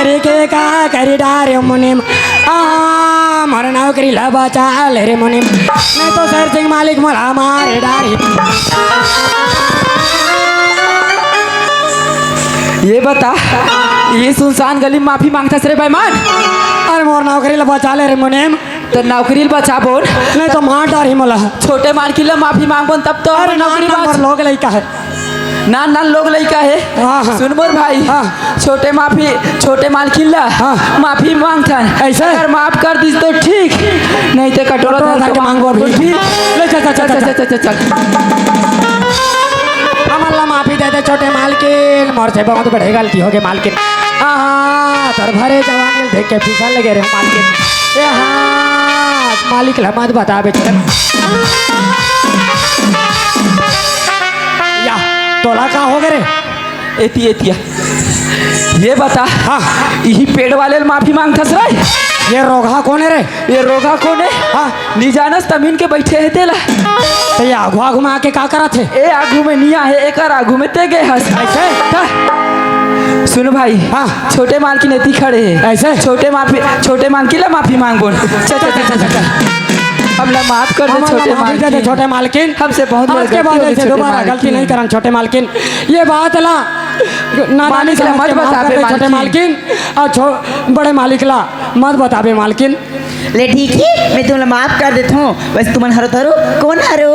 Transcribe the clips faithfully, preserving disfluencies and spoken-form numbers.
करे के का करी डारे मुनीम, आ, मोर नौकरी ला बचा ले रे मुनीम, नहीं तो शेर सिंह मालिक मोला मार डारी। ये बता, ये सुनसान गली में माफी मांगथस रे बेईमान? अरे मोर नौकरी ला बचा ले रे मुनीम। त नौकरी ला बचाबोन। नहीं तो मार डारही मोला। छोटे मालकिन ला माफी मांगबोन तब तो अरे हमर नौकरी नान नान बाँच। मोर लोग लइका हे। नान नान लोग लइका हे। हाँ, हाँ। सुन मोर भाई। हाँ। छोटे माफी, छोटे मालकिन ला हाँ। माफी मांगथन। ऐसे? अगर माफ कर दिस तो ठीक, नहीं तो कटोरा कटोरा धर के मांगबो अभी। ठीक। ले चल, चल, चल, चल, चल। चल, चल, चल। हमन ला माफी दे दे छोटे मालकिन, मोर से बहुत बड़े गलती हो गए मालकिन। आहा, तोर भरे जवानी ल देख के फिसल लगे रे मालकिन। ए हाँ, मालिक ला मत बता बेटा। या, तोला का हो गए रे? एती, एतिया। ये बता, हाँ। इही पेड़ वाले ल माफी मांगथस रे? ये रोगहा कोन हे रे? ये रोगहा कोन हे? हाँ। नी जानस तमीन के बैठे हे तेला। तो ये आगू आगू में आके का करत हे? ए आगू में नी आहे, एकर आगू में ते गे हस। ऐसे? त सुन भाई, हाँ। छोटे मालकिन एती खड़े हे। ऐसे? छोटे माफी, छोटे मालकिन ला माफी मांगबोन। चल, चल, चल, चल, चल। हमला माफ कर दे हमला छोटे माफी दे दे मालकिन। छोटे मालकिन। हमसे बहुत बड़ आज के गलती बाद हो गई ऐसे छोटे दोबारा मालकिन। गलती नहीं करन छोटे मालकिन। ये बात ला नादानी मालिक ला समझ मत के माफ बताबे कर दे छोटे मालकिन। मालकिन। और छो-, बड़े मालिक ला मत बताबे मालकिन। ले ठीक हे, मैं तुमला माफ कर देत हूँ। बस तुमन हरो धरो, कोन हरो?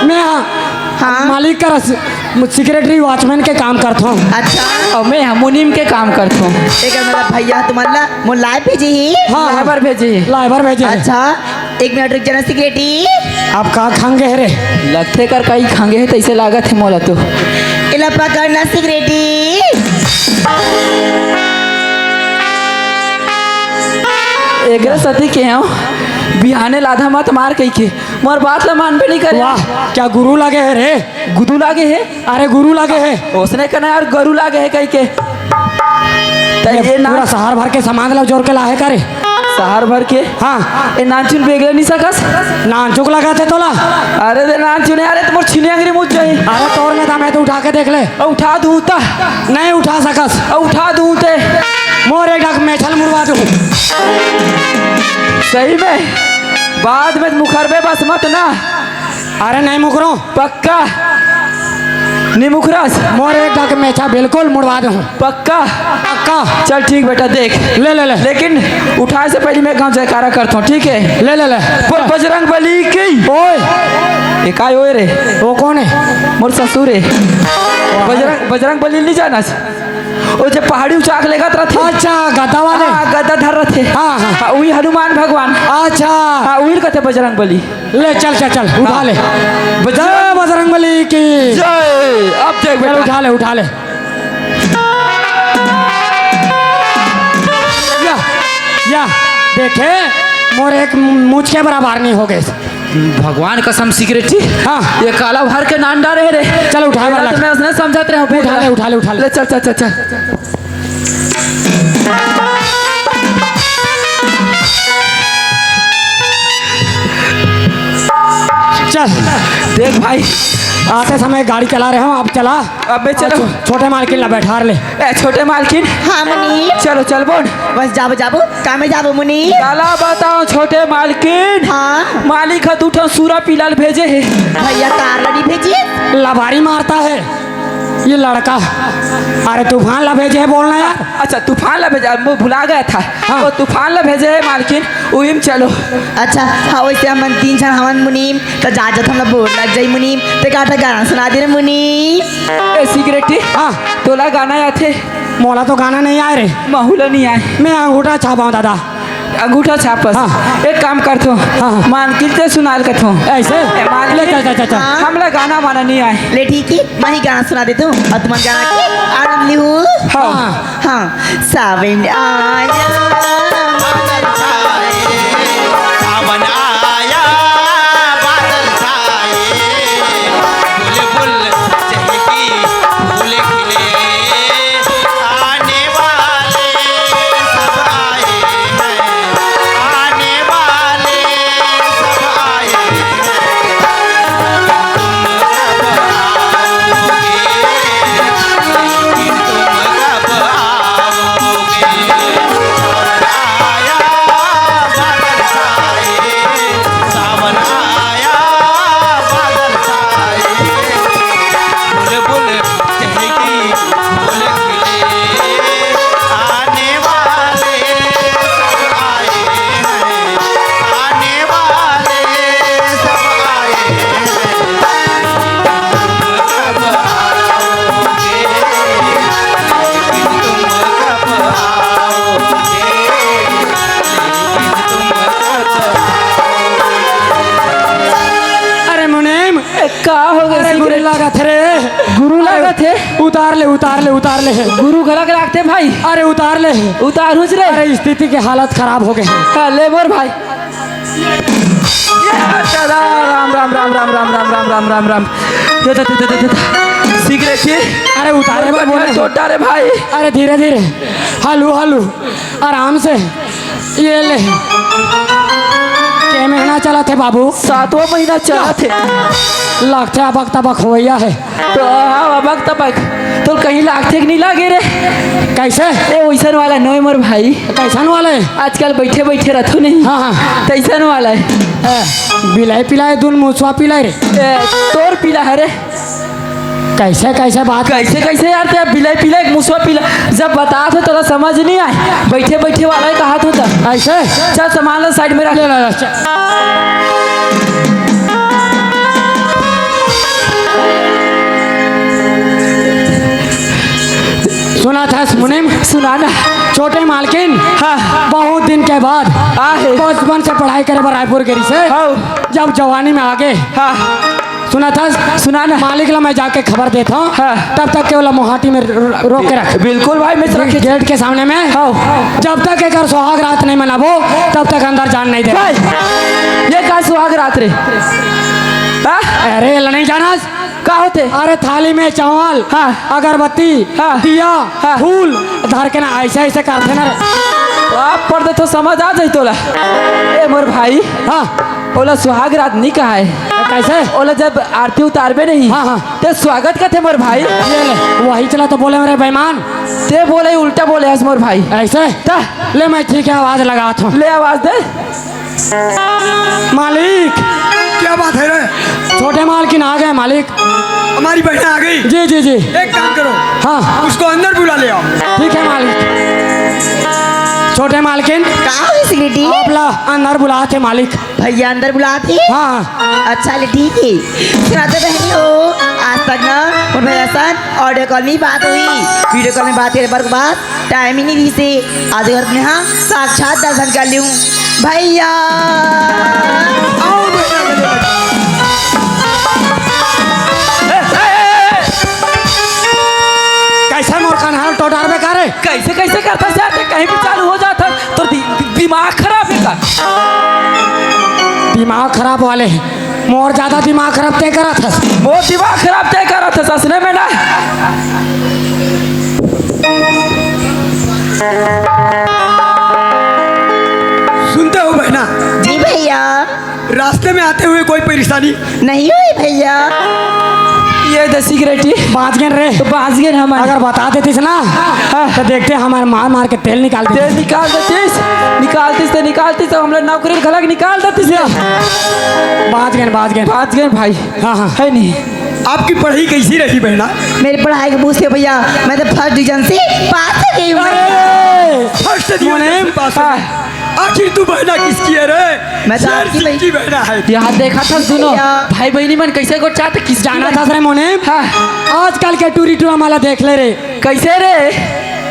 मैं हाँ, हाँ। मालिक करा secretary watchman के काम करत हूँ। अच्छा। और मैं हाँ मुनीम के काम करत हूँ। एकर मतलब भैया तुमन ला मोला लाए भेजे हे? हाँ, हाँ। लाए बर भेजे हे। लाए बर भेजे हे। अच्छा, एक मिनट रुक जाना secretary। आप का खंगे हे रे? लगथे कर कहीं खंगे हे तैसे लागत हे मोला तो। एला पकड़ना secretary। एकरे सती के हूँ, बिहाने लाधा मत मार कही के, मोर बात ला मानबे नहीं करे। वाह, क्या गुरु लागे हे रे? गुदू लागे हे? अरे गुरु लागे हे। ओसने कहना यार, गरु लागे हे कही के। त ये ये ना पूरा शहर भर के सामान ला जोर के लाहे का रे? शहर भर के? हाँ। ए नानचुन बेगले नहीं सकस? नानचुक लगा थे तोला। अरे दे नानचुन, अरे त मोर छिनी अंगरी मुझ जाही। अरे तोर में दम हे तो उठा के देख ले। अ, उठा दूँ त। नहीं उठा सकस। अ, उठा दूँ ते। मोर एक ढाक मेछा ल मुड़वा दूँ। सही में? बाद में मुखरबे बस मत ना। अरे नहीं मुकरो। पक्का? नहीं मुखरस? मोर एक ढाक मेछा बिल्कुल मुड़वा दूँ। पक्का? पक्का। चल ठीक बेटा, देख। ले, ले, ले। लेकिन उठाए से पहले मैं एक घाव जयकारा करता हूँ, ठीक है? ले, ले, ले। बोल बजरंग बली की। ओए। ये काय ओए रे? वो कौन है? मोर ससुर है। बजरंग, बजरंग बली नहीं जाना? वो जो पहाड़ी उचाक लेगत रथे। अच्छा, गदा वाले। हाँ, गदा धर रथे। हाँ, हाँ। हाँ, वही हनुमान भगवान। अच्छा। हाँ, वही कहते बजरंग बली। ले चल, चल, चल, उठा हाँ। ले। बजरंग जय बजरंग बली की। जय। अब देख चल, बेटा। उठा ले, उठा ले। या, या, देखे, मोर एक मुझ के बराबर नहीं हो गए। भगवान कसम secretary। हाँ। ये काला भर के नान डारे हे रे। चल, उठा, एला लग। तो मैं उसने समझत रहे हूँ, उठा ले, उठा ले, उठा ले। ले, चल, चल, चल, चल। चल। देख भाई। आते समय गाड़ी चला रहे हो, अब चला। अबे चलो। छो-, छोटे मालकिन ला बैठार ले। ए, छोटे मालकिन। हाँ, मुनीम। चलो, चल बोल। बस जाबो, जाबो। कामे जाबो, मुनीम? काला बताओ, छोटे मालकिन। हाँ। मालिक ह दू ठन सूरा पीला ल भेजे हे। भैया, कार ला नहीं भेजिस? लबारी मारता है ये लड़का। अरे, तूफान ला भेजे हे, बोलना यार। अच्छा, तूफान ला भेजे, मैं भुला गया था। हाँ। वो तूफान ला भेजे हे मालकिन, उही म चलो। अच्छा, हाँ, वैसे हमन तीन झन हवन मुनीम, त जा जात हमला बोर लग जाई मुनीम, ते का त गाना सुना दे रे मुनीम। ए secretary, हाँ। तोला गाना आथे? मोला तो गाना नहीं आए रे। महू ला नहीं आए। मैं अंगूठा छापाऊँ दादा। अंगूठा छापस। हाँ। एक काम करथो, हाँ, हाँ। मालकिन ते सुनाल कथो। ऐसे? ए, मालकिन, ले चल, चल, चल, चल। हमला गाना वाना नहीं आए। ले ठीक हे, मैं ही गाना सुना देथों, अउ तुमन गाना के आनंद लिहू। हाँ। हाँ। सावन आया, बादल छाए, सावन आया, बादल छाए, बुलबुल चहकी, फूल खिले, आने वाले सब आए हैं, आने वाले सब आए हैं। तुम कब आओगे? तुम कब आओगे? लागत हे रे। गुरु अरे, लागत हे। उतार ले, उतार ले, उतार ले। गुरु घलक लागथे भाई। अरे उतार ले। उतार हुच रे। अरे स्थिति के हालत खराब हो गए। हाँ, ले मोर भाई। ये दादा, राम, राम, राम। ये तो, तो, तो, तो, तो, सिगरेट की। अरे उतारे बर बोले। छोटा रे भाई। अरे धीरे धीरे। Hello hello. आराम से। ये ले। के महीना चलत हे बाबू? सातवां महीना चलत हे। लगथे अबक तबक होवइया हे। तो हाँ, अबक तबक। तो कहीं लागथे कि नहीं लागे रे? कैसे? ए, वैसन वाला नोय मोर भाई। कैसन वाला हे? आजकल बैठे बैठे रथो नहीं। हाँ, हाँ। तैसन वाला हे। ए, बिलाई पिलाए, दून मुसवा पिलाए रे। ए, तोर पिला हे रे। कैसे, कैसे बात? कैसे, कैसे यार, ते बिलाई पिला, एक मुसवा पिला। जब बतात हो, तोला समझ नहीं आए। बैठे, बैठे वाला ही कहा था। ऐसे? चल, सामान ला साइड में रख। ले, ले, ले, चल। सुनत हस मुनीम? सुना ना। छोटे मालकिन, हाँ। बहुत दिन के बाद हाँ है। बचपन से पढ़ाई करे बर रायपुर गे रिहिस हे। हाँ। जब जवानी में आगे, हाँ। सुनत हस? सुना ना। मालिक ला मैं जाके खबर देत हँव। हाँ। तब तक के ओला मोहाटी में र-, र-, रोक के रख। बिल्कुल भाई, मैं रखे। गेट के सामने में। हाँ। जब तक एकर सुहाग रात नहीं मनाबो, तब तक अंदर जान नहीं दे। भाई, ये का सुहाग रात रे? हाँ? अरे, एला नहीं जानस? का होथे? अरे, थाली में चावल, हाँ। अगरबत्ती, हाँ। दिया, हाँ। फूल धर के ना, ऐसे, ऐसे करथे ना रे। आप पढ़ दे तो समझ आ जाई तोला। ए, मोर भाई। हाँ। ओला सुहाग रात नहीं कहा है। कैसे? ओला जब आरती उतारबे नहीं, हाँ, हाँ। ते स्वागत कथे मोर भाई। ये ले, वही चला तो बोले मेरे बेईमान। ते बोले, उल्टा बोले हस मोर भाई। ऐसे? ता? ले, मैं ठीक है, आवाज लगात हँव। ले आवाज दे। मालिक। क्या बात है रे? छोटे मालकिन आ गए मालिक। हमारी बहना आ गई। जी, जी, जी। एक काम करो। हाँ। उसको अंदर बुला ले आओ। ठीक है मालिक। छोटे मालकिन। का होइस बेटी? आप ला अंदर बुलात हे मालिक। भैया अंदर बुलात हे? हाँ। अच्छा ले ठीक हे। सुना तो बहनी हो, आज तक ना मोर भैया सन audio call में बात होइस, video call में बात करे बर के बाद time ही नहीं रिहिस हे। आज घर में हाँ साक्षात दर्शन कर लूँ भैया। आओ बेटा, बेटा। कैसे मोर कन्हाल टोटार बेकार हे? कैसे, कैसे करता जाते, कहीं भी चालू हो जाता। तोर दि-, दि-, दिमाग खराब हे का? दिमाग खराब वाले, मोर ज्यादा दिमाग खराब ते करत हस। मोर दिमाग खराब ते करत हस, असने में ना। सुनते हो बहना? जी भैया। रास्ते में आते हुए कोई परेशानी? नहीं हुई भैया। ये दे सिगरेट ही। बाँच गेन रे। तो बाँच गेन हमन। अगर बता देतिस ना, हाँ। तो देखते हमारे मार मार के तेल निकाल देतिस। तेल निकाल देतिस, निकालतिस तो निकालतिस, तो हम लोग नौकरी घलक निकाल देतिस। बाँच गेन, बाँच गेन। बाँच गेन भाई। हाँ, हाँ। है नहीं। आपकी पढ़ाई कैसी रही बहना? मेरी पढ़ाई के पूछते भैया, मैं तो first division से पास हो गई हूँ। अरे! First division से पास हो गई। हाँ। आखिर तू बहना किसकी है रे? मैं तो शेर आपकी सिंह बहन की बहना है। यहाँ देखा था सुनो, भैया। भाई बहनी मन कैसे गोठ चाहते, किस जाना था रे मोने? हाँ। आजकल के टूरी टूरा माला देख ले रे। कैसे रे?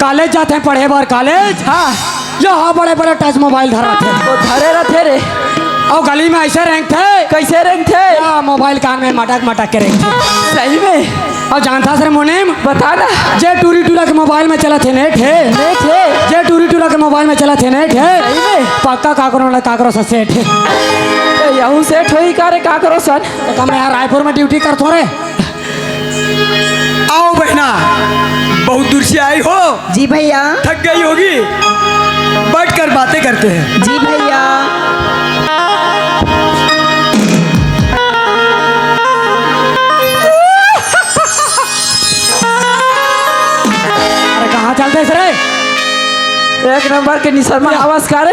College जाते हैं पढ़े बर college। हाँ। यहाँ बड़े बड़े touch mobile धर रखे। वो धरे रखे रे। और गली में ऐसे रेंगथे। कैसे रेंगथे? या mobile कान में मटक मटक के रेंगथे। सही में? अउ जानथस रे मुनीम? बता ना। जे टूरी टूरा के mobile में चलत हे net हे। Net हे? जे टूरी टूरा के mobile में चलत हे net हे। सही में? पक्का काकरो ना काकरो से set हे। ए, यहू set होही का रे काकरो सन? त मैं यहाँ रायपुर में duty करथों रे। आओ बहना, बहुत दूर से आई हो? जी भैया। थक गई होगी, बैठकर बातें करते हैं। जी भैया। अरे कहाँ चलते रे? एक नंबर के निसरमा हवस का रे।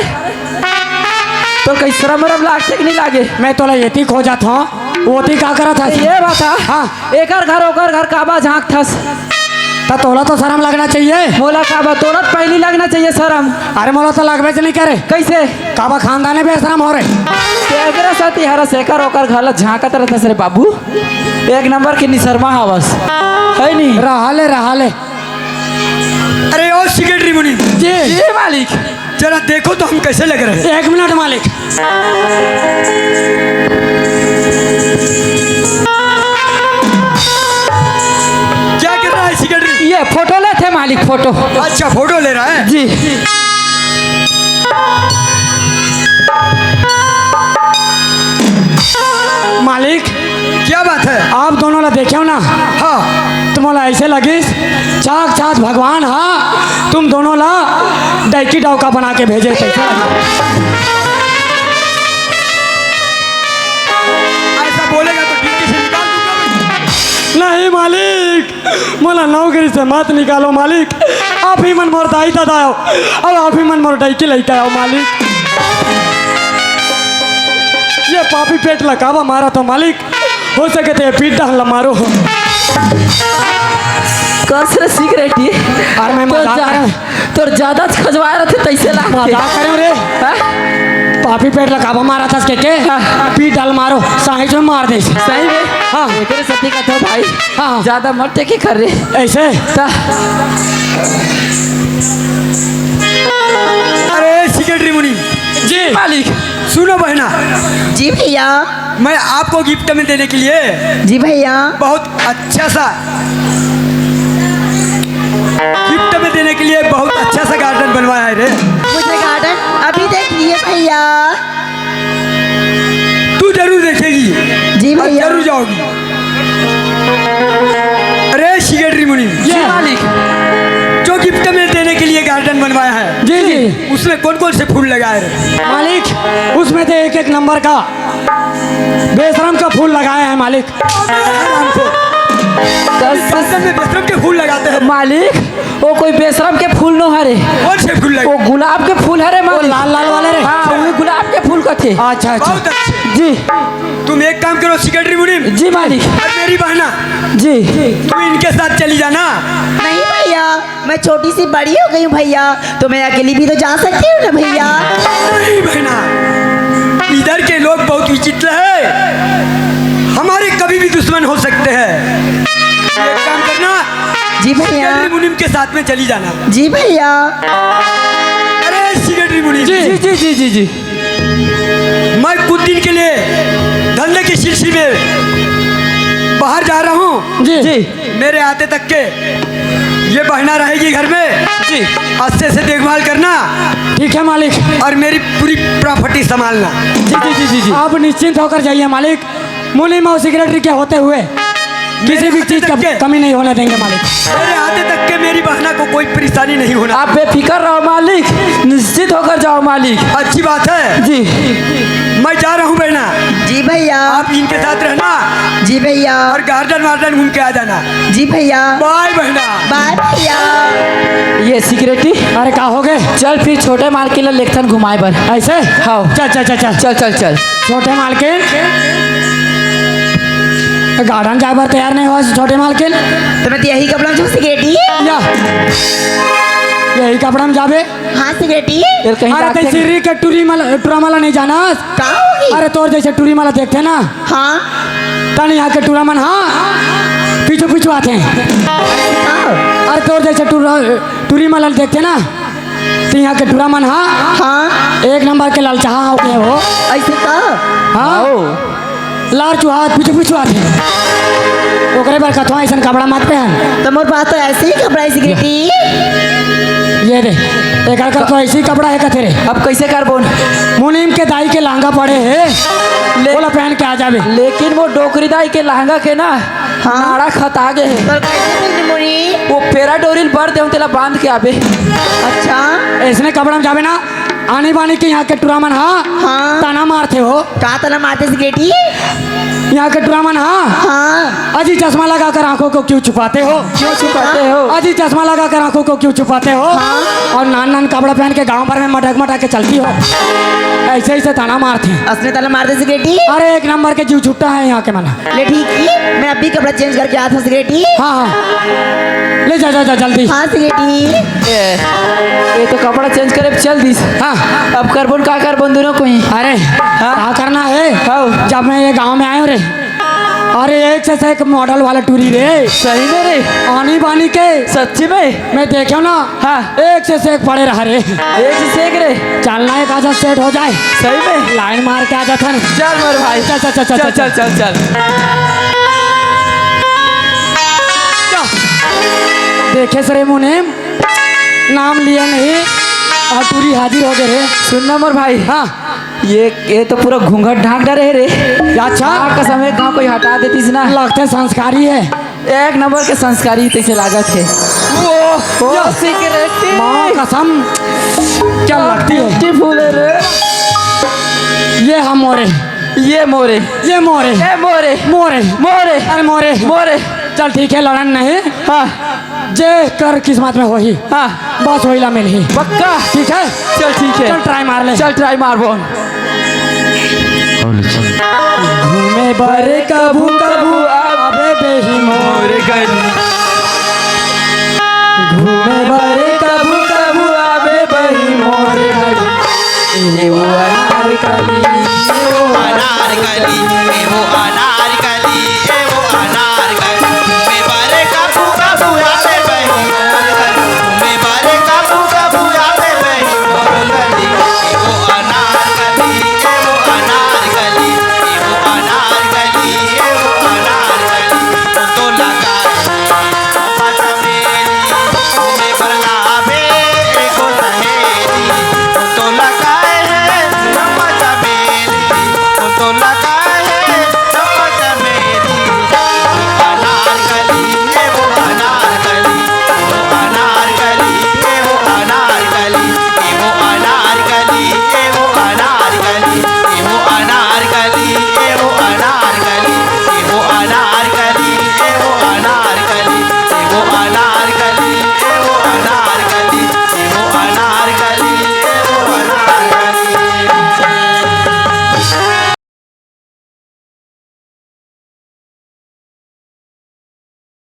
तो कहीं शरम वरम लागथे कि नहीं लागे? मैं तोला एती खोजत हँव, ओती का करत हस? ये बात है। हाँ। एकर घर ओकर घर काबा झाँकथस। त तोला तो शरम लगना चाहिए। मोला काबा, तोला तो पहली लगना चाहिए शरम। अरे मोला तो लगबे नहीं करे। कैसे? काबा खानदाने बेशरम हो रे। तेकरे साथी हरस एकर ओकर घर ला झाँकत रहथस रे बाबू। एक नंबर के निसरमा हवस। है नी? रहा ले, रहा ले। अरे ओ secretary मुनीम। जी। जी मालिक। जरा देखो तो हम कैसे लग रहे हैं। एक मिनट मालिक। फोटो लेथे मालिक, फोटो। अच्छा, फोटो ले रहा है। जी। मालिक, क्या बात है? आप दोनों ला देखेव ना, हाँ। तो मोला ऐसे लगिस, साक्षात भगवान हा तुम दोनों ला डैकी डौका बना के भेजे, कैसे लगिस? ऐसा बोलेगा तो ड्यूटी से निकाल दूंगा मैं। नहीं मालिक, मोला नौकरी से मत निकालो मालिक। आप ही मन मोर दाई ददा हो, अब आप ही मन मोर डैकी लइका हो मालिक। ये पापी पेट ला काबर मारत हो मालिक, हो सके तो ये पीठ डहन ला मारो। कस रे सिगरेटी। अरे मैं तो मजाक जा-, कर रहा हूँ। तोर जादा खजवाए रथे तैसे लागथे। मजाक करे हूँ रे। हाँ? पापी पेट ला काबर मारत हस के के? हाँ। पीठ डहन मारो, साइज में मार दे। सही में? हाँ। एकरे सती का तो भाई। हाँ। जादा मत टेके कर रे। ऐसे? ता। अरे सेक्रेटरी मुनीम। जी। मालिक। सुनो बहना। जी भैया। मैं आपको गिफ्ट में देने के लिए जी भैया। बहुत अच्छा सा गिफ्ट में देने के लिए बहुत अच्छा सा गार्डन बनवाया है रे। मुझे गार्डन अभी देख लिए भैया। तू जरूर देखेगी। जी और भैया। जरूर जाओगी। अरे सेक्रेटरी मुनीम। जी मालिक। जो गिफ्ट में देने के लिए गार्डन बनवाया है, जी, जी। उसमें कौन कौन से फूल लगाए रे? मालिक, उसमें तो एक एक नंबर का बेशरम का फूल लगाए हैं मालिक। बेशरम को। दस गार्डन में बेशरम के फूल लगाते हैं। मालिक, वो कोई बेशरम के फूल नो हरे। कौन से फूल लगे? वो गुलाब के फूल हरे वो मालिक। लाल लाल वाले रे। हाँ, वही गुलाब के फूल का थे। अच्छा, अच्छा। बहुत अच्छे। जी। तुम एक काम करो सेक्रेटरी मुनीम। जी मालिक। और मेरी बहना। जी। तुम इनके साथ चली जाना। नहीं भैया, मैं छोटी सी बड़ी हो गई हूँ भैया, तो मैं अकेली भी तो जा सकती हूँ ना भैया। नहीं बहना, इधर के लोग बहुत विचित्र है, हमारे कभी भी दुश्मन हो सकते हैं। एक काम करना, जी भैया। सेक्रेटरी मुनीम के साथ में चली जाना। जी भैया। अरे सेक्रेटरी मुनीम। जी, जी, जी, जी, जी। मैं कुछ दिन के लिए धंधे के सिलसिले में बाहर जा रहा हूँ। जी। जी। मेरे आते तक के ये बहना रहेगी घर में। जी। अच्छे से देखभाल करना। ठीक है मालिक। और मेरी पूरी प्रॉपर्टी संभालना। जी, जी, जी, जी, जी। आप निश्चिंत होकर जाइए मालिक। मुनीम और सेक्रेटरी के होते हुए किसी भी चीज का कमी नहीं होने देंगे मालिक। मेरे आते तक के मेरी बहना को कोई परेशानी नहीं होना। आप बेफिक्र रहो मालिक, निश्चित होकर जाओ मालिक। अच्छी बात है। जी। मैं जा रहा हूँ बहना। जी भैया। आप इनके साथ रहना। जी भैया। और गार्डन वार्डन घूम के आ जाना। जी भैया। बाय बहना। बाय भैया। ये सेक्रेटरी। अरे का हो गए? चल फिर छोटे मालकिन ला लेगथन घुमाए बर। ऐसे? हाँ। चल, चल, चल, चल। चल, चल, चल। छोटे मालकिन। गार्डन जाए बर तैयार नहीं हो छोटे मालकिन। तो मैं तो यही कपड़ा में जाऊँ सेक्रेटरी। या। यही कपड़ा में जाबे। हाँ सेक्रेटरी। फिर कहीं अरे जाके तैं सिर्री के टूरी मला, टूरा मला नहीं जानस। का होगी? अरे तोर जैसे टूरी मला देखथे ना। हाँ। तन यहाँ के टूरा मन हाँ पीछू पीछू आथे। हाँ। अरे तोर जैसे टूरा, टूरी मला देखथे ना, तो यहाँ के टूरा मन हाँ। हाँ। एक नंबर के ललचाहा हो गए हो। ऐसे का? हाँ। आओ। लार चुहा पीछू पीछू आथे। ओकरे बर कथवा ऐसन कपड़ा मत पहन। तो मोर पास तो ऐसे ही कपड़ा है सेक्रेटरी। ये दे, एकर कर तो ऐसे ही कपड़ा है कथे रे। अब कैसे करबोन? मुनीम के दाई के लहंगा पड़े हे, ले- ओला पहन के आ जाबे। लेकिन वो डोकरी दाई के लहंगा के ना हाँ। नाड़ा खता गे हे। पर कैसे पहने मुनीम? वो फेरा डोरी ल बर दे, तेला बांध के आबे। अच्छा। ऐसने कपड़ा में जाबे ना, आनी बानी के यहाँ के टूरा मन हा हाँ। ताना मारथे हो। का ताना मारथे सेक्रेटरी? यहाँ के टूरा मन हा हाँ। अजी चश्मा लगाकर आंखों को क्यों छुपाते हो? क्यों छुपाते हो? अजी चश्मा लगाकर आंखों को क्यों छुपाते हो? हाँ। और नान नान कपड़ा पहन के गांव भर में मटक मटक के चलती हो। ऐसे ऐसे ताना मारथे। असने ताना मारथे सेक्रेटरी? अरे एक नंबर के जीव छुट्टा है यहाँ के मन। ले ठीक ही, मैं अभी कपड़ा चेंज करके आता हूँ सेक्रेटरी। हाँ, हाँ। ले जा, जा, जा, जल्दी। हाँ सेक्रेटरी। ए, ये तो कपड़ा चेंज करे चल दिस। हाँ। अब करबोन का करबोन दोनों कोई? अरे, हाँ? का करना है? हाँ। जब मैं ये गांव में आया हूँ रे, अरे एक से एक मॉडल वाला टूरी रे। सही में रे? आनी बानी के। सच्ची में? मैं देखे ना। हाँ। एक से एक पड़े रहा रे। एक से एक रे। चलना एक आजा सेट हो जाए। सही में? लाइन मार के आ जाता ना। चल मोर भाई। चल, चल, चल, चल, चल, चल। चल, चल, चल। देखे सरे मुने, नाम लिया नहीं और टूरी हाजिर हो गए रे। सुनना मोर भाई, हाँ। ये ये तो पूरा घूंघट ढांक डरे हे रे। अच्छा। हाँ, कसम है, कहाँ कोई हटा देतीस ना। लगते संस्कारी है। एक नंबर के संस्कारी तैसे लागत है। वो, वो या। सिगरेट। माँ कसम, क्या लगती है? ब्यूटीफुल है रे। ये हम मोरे। ये मोरे। ये मोरे। ए मोरे। मोरे। मोरे। अरे मोरे। मोरे। चल ठीक है, लड़न नहीं। हाँ। जे कर किस्मत में होही, हाँ। बस वही ला मिलही। पक्का? ठीक है? चल ठीक है। चल ट्राई मार ले। चल ट्राई मार बोल। घूमे बरे कभू कभू आबे बेही मोर। मोर गली। घूमे बरे